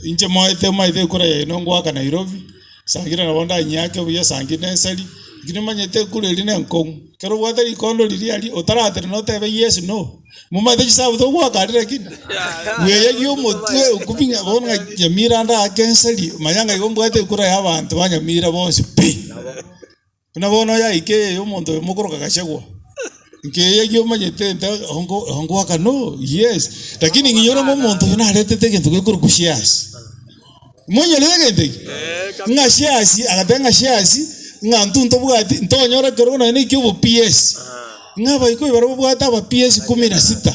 Inche moete omanyete ekura yaino ngoaka Nairobi, sangine nabo ndanyiake buya sangine ensari, lakini omanyete ekura eria na enkong'u. Ekero obwate rikondo riria aria, otaratenena otebe yes no, momanyete chisabu togoaka aria lakini, bweyagia omotwe okumi ng'a bono ng'a Nyamira ndaake ensari, manya ng'a igo mbwate ekura ya abanto ba Nyamira bonsi pi. Buna bono yaika eye omonto oyo mokoroka Gachagua, nkeyagia omanyete nte ongo ongoaka no, yes, lakini ng'inyore ng'a omonto oyo naretete egento gekorokwa shares. Moinyorete egento eke? Ng'a shares, agateba ng'a shares, ng'a intwe ntobwati, ntonyora ekerogo nonya na ekia obo PS. Ng'a abaikoyo baria babwate aba PS kumi na sita,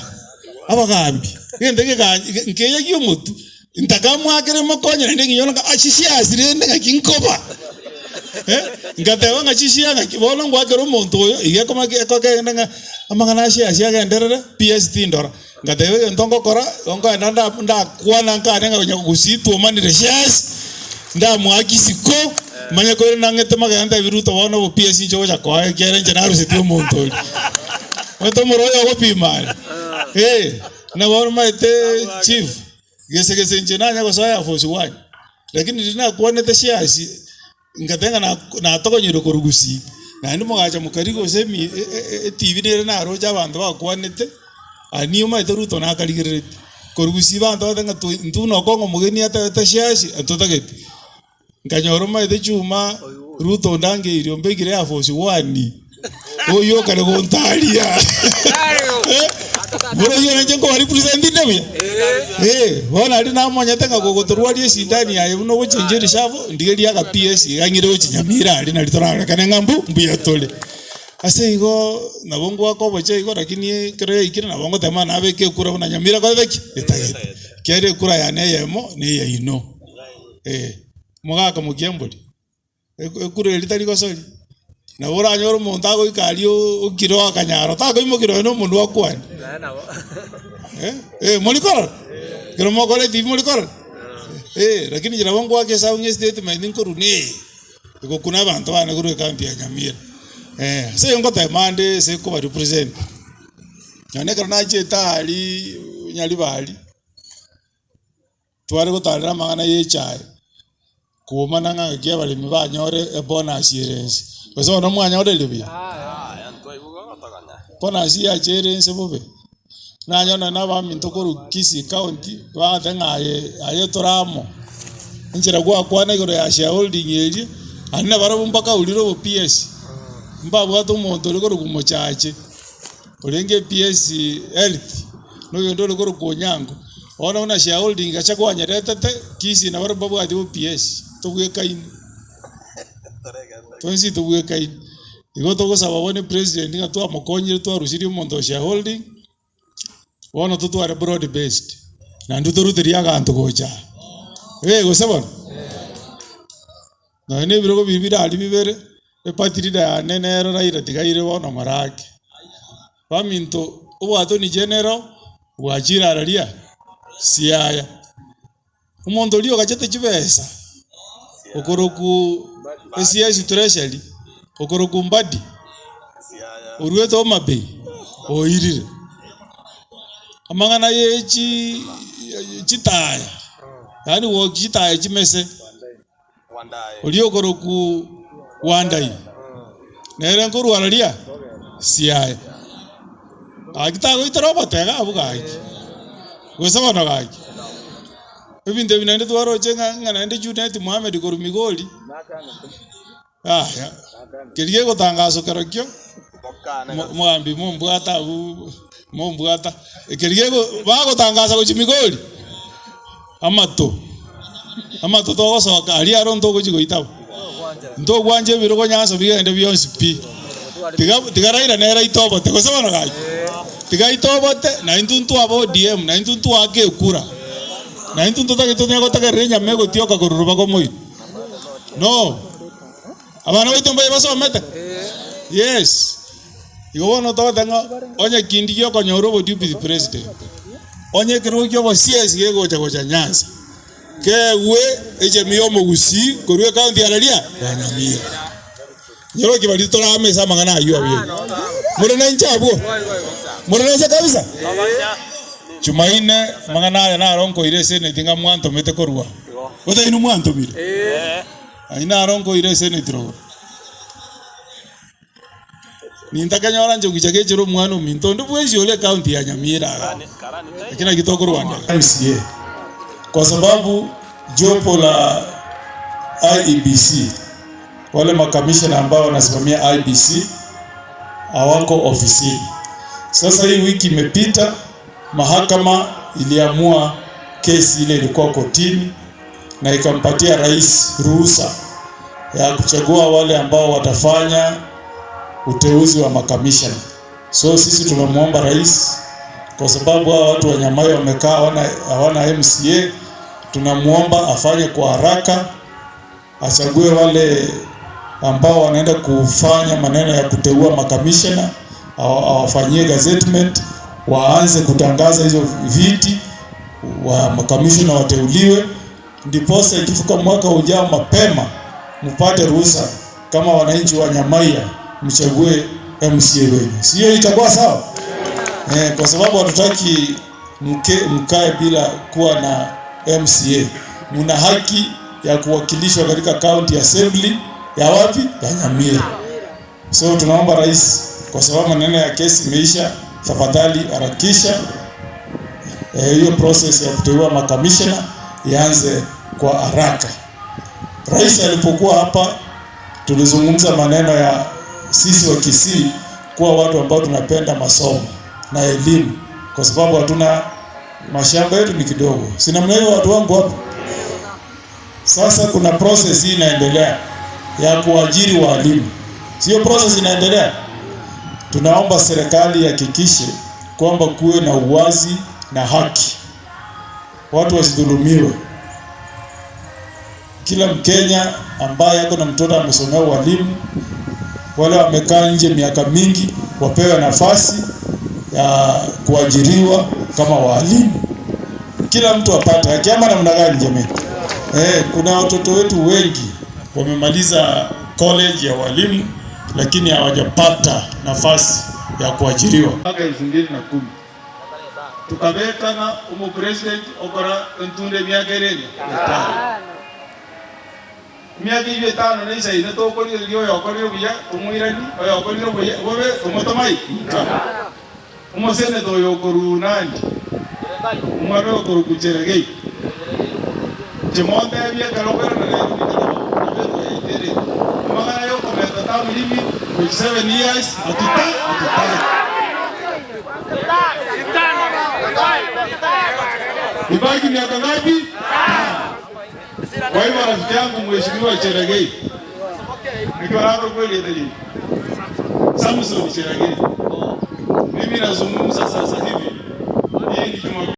abagambi, egento eke nkeyagia omotwe. Ntakamoakera mokonye naende nginyora ng'a chishares rende ng'aki nkoba eh, ngateba ng'a chishare ng'aki bono ngoakera omonto oyo iga ekoma ekogenda ng'a amang'ana a shares agenderere PS tindora. Ngateba egento ngokora, igo nkoenda nda ndakwana nkane ng'a onye gusii twomanire shares, ndamoaki isiko, manye koirana ng'ete magega ntebi Ruto bono obo PS inche ogocha koa ekiagera inche narusetie omonto oria. Omanyete omoro oyo ogopima are, eh. Buna bono omanyete chief, gese gese inche nanya gosoa Air Force One, lakini riria nakwanete shares, ngateba ng'a na- natogonyirwe korwa gusii, naende mogacha mokarigia gose emi e- e- etv nere naroche abanto bakwanete, ani omanyete Ruto nakarigereretie. Korwa gusii banto bagoteba ng'a toi intwe buna okong'u omogeni atebete shares, ntotageti. Nkanyora omanyete chuma Ruto ondangeirie ombekire Air Force One, oyio okare gontaria. Bono oyio nainche nkoba represent inde buya? Eh, bono aria namonyete ng'a gogotorwaria esindani aye buna ogochengia erishafu, ndigerie aka PS iga ng'ire gochia Nyamira aria nari torarorekane ng'a mbu mbuya tore. Ase igo nabo ngoaka obochie igo lakini ekero yaikire nabo ngotema nabeke ekura buna Nyamira korete ki? Etagete. Ekiagera ekura yane eyemo na eyaino. Eh, omogaka mokiambori, ekura eria tari gosori, nabo oranyore omonto agoika aria okire akanyara takoimokia nonye na omonwe akwane. Eh, eh, mori korora? Ekero mokora etibi mori korora? Eh, lakini inche nabo ngoaka esabu ng'a estatement nkorwa neye, egokuna abanto bane korwa ecounty ya Nyamira. Eh, ase igo ngotema ande ase koba represent, nonye ekero nachete aria Nyaribari. Tware gotarera amang'ana y'echae, komana ng'a gaki abaremi banyore ebonus ere ense. Gose bono mwanyorire buya? Bonus yacha ere ense bobe. Nanyora nonye na abaminto korwa Kisii county, bagoteba ng'a aye aye tore amo, enchera gwakwana igoro ya shareholding eria, naende nabarabwo mbakaurire obo PS, mbabwate omonto ore korokwa mochache. Orenge PS health, na oyonde ore korokwa Onyango, bono buna shareholding gacha kwanyeretete, Kisii nabarabwo mbabwati bo PS, tobwekaine, twensi tobwekaine. Igo togosaba bono epresident ng'a twamokonyire twarusirie omonto o shareholding, bono totware broad based, naende toruterie aganto gocha aa, eh gose bono? Nonya na ebirogo biria bire aria bibere, eparty leader yane nero Raila tiga aire bono ng'ora ake. Baminto obwatoni general bwachire araria Siaya. Omonto oria ogachete chibesa okorokwa CS treasury okorokwa Mbadi oruete Homa Bay oirire. Amang'ana ye chi chitaya yaani gochi chitaya chimese. Oria okorokwa Wandai, nere nkorwa raria Siaya. Gaki tagoitera ogotega abwo gaki, gose bono gaki. Ebinto ebi naende twaroche ng'a ng'a naende Junet Mohamed korwa Migori, yaya, keria kegotangaswa kerokio, mo- omogambi mombwate abwo mombwata, keria kego bagotangasa gochia Migori. Amato, amato togosoka aria aro ntogochia goitaba, ntogwancha ebirogo nyansa bigende bionsi pi. Tiga tiga Raila nere aite obote gose bono gaki? Tiga aite obote na intwe ntwaba ODM na intwe ntwake ekura, na intwe ntotagete tonyare gotegerera enyama egotioka korwa rubaga omoino. No, abana baito mbaye basomete? Yes. Igo bono togoteba ng'a onye kindi giokonyora obodeputy president, onye ekerogo kia obo CS gegocha gocha Nyanza, keegwe echemi ya omogusii korwa ecounty ya raria ya Nyamira. Nyorokia baria torame ase amang'ana aywo abwo iga. More nainche abwo? More nainche kabisa? Chumaine amang'ana aya naro nkoira eseneti ng'a mwantomete korwa. Gose inwe mwantomire? Ayio naro nkoira eseneti rogoro. Nintakenyora inche gocha gechera omwana ominto onde bwensi ore ekaunti ya Nyamira igaa. Eki nakio tokorwanera. MCA kwa sababu jopo la IEBC wale makamishona ambao wanasimamia IEBC hawako ofisini. Sasa hii wiki imepita, mahakama iliamua kesi ile ilikuwa kotini na ikampatia rais ruhusa ya kuchagua wale ambao watafanya uteuzi wa makamishna. So sisi tunamwomba rais, kwa sababu hawa watu wa Nyamai wamekaa hawana hawana MCA, tunamwomba afanye kwa haraka, achague wale ambao wanaenda kufanya maneno ya kuteua makamishna, awafanyie gazettement, waanze kutangaza hizo viti wa makamishna wateuliwe, ndiposa ikifika mwaka ujao mapema mpate ruhusa kama wananchi wa Nyamaiya mchague MCA wenu, sio? Itakuwa sawa eh? Kwa sababu hatutaki mke mkae bila kuwa na MCA. Mna haki ya kuwakilishwa katika county assembly ya wapi? Ya Nyamira. So tunaomba rais, kwa sababu maneno ya kesi imeisha, tafadhali harakisha hiyo eh, process ya kuteua makamishna ianze kwa haraka. Rais alipokuwa hapa tulizungumza maneno ya sisi wa Kisii kuwa watu ambao tunapenda masomo na elimu, kwa sababu hatuna mashamba yetu ni kidogo, si namna hiyo watu wangu hapa. Sasa kuna process hii inaendelea ya kuajiri walimu, sio process inaendelea. Tunaomba serikali ihakikishe kwamba kuwe na uwazi na haki, watu wasidhulumiwe. Kila Mkenya ambaye ako na mtoto amesomea ualimu, wale wamekaa nje miaka mingi wapewe nafasi ya kuajiriwa kama walimu, kila mtu apate haki. Ama namna gani jamii? Eh, kuna watoto wetu wengi wamemaliza college ya walimu lakini hawajapata nafasi ya kuajiriwa. Mwaka 2010 tukabekana omo president okora entunda emiaka ere eria etano. Emiaka eyio etano na isaine tokorigereria oyokorire obuya tomoirani, oyokorire obuya bobe tomotomai inka. Omoseneta oyo okoruu Nandi, omwana oyo okorokwa Cherargei, inche montebie ekero okoirana Nairobi ng'a nabo nabo yaito ere amang'ana yokomenta term limit gochia 7 years atuta atutaki. Ibaki miaka ngapi? Tano. Kwa hivyo rafiki yangu mheshimiwa Cherargei, nikiwa nako kweli Samson Cherargei, mimi nazungumza sasa hivi.